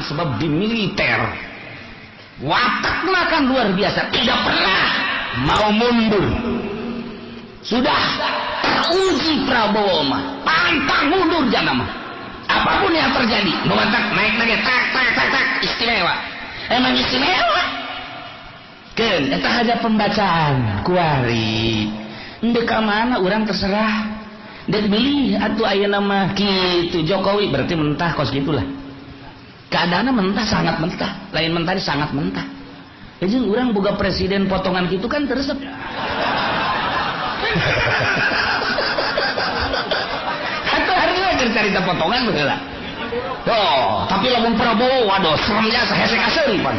Pengalaman sebab di militer. Watak makan luar biasa, tidak pernah mau mundur. Sudah teruji Prabowo mah, pantang mundur jangan mah. Apapun yang terjadi, memantak naik lagi, tak tak tak tak, istimewa. Emang istimewa. Kan, eta hanya pembacaan kuari. Ndek ka mana orang terserah. Dek beli atuh aya nama kitu Jokowi berarti mentah kos gitulah. Keadaannya mentah, sangat mentah. Lain mentah, sangat mentah. Jadi orang boga presiden potongan gitu kan teresep. Atau harusnya cerita potongan baheula. Oh, tapi lamun Prabowo, waduh, seremnya sahese kaseuri pan.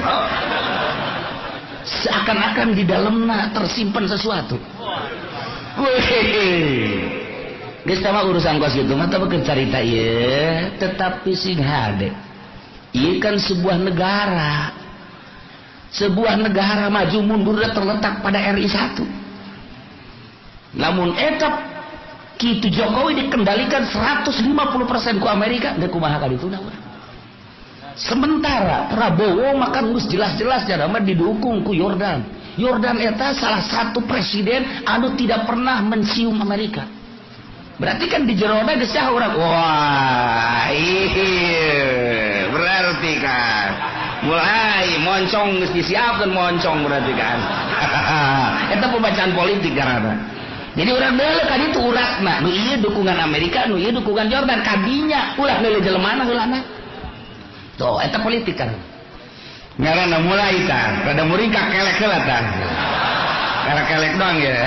Seakan-akan di dalamnya tersimpan sesuatu. Wih. Geus sama urusan kos gitu mah teu carita ieu, tetapi sing hade. Ieu kan sebuah negara. Sebuah negara maju mundur terletak pada RI 1. Lamun eta kitu Jokowi dikendalikan 150% ku Amerika, deuk kumaha ka dituna urang. Sementara Prabowo makan geus jelas-jelas mah didukung ku Yordan. Yordan eta salah satu presiden anu tidak pernah mencium Amerika. Berarti kan di jerona geus urang. Wah, iya, berarti kan mulai moncong geus disiapkeun moncong berarti kan. Eta pembacaan politik karena. Jadi urang deuleu ka ditu uratna, nu ieu dukungan Amerika, nu ieu dukungan Jordan, kadinya ulah deuleu jelemana heulana. Tuh, eta politik kan. Ngaranna mulai tah, rada muringkak kelek heula tah. Kelek-kelek doang ya.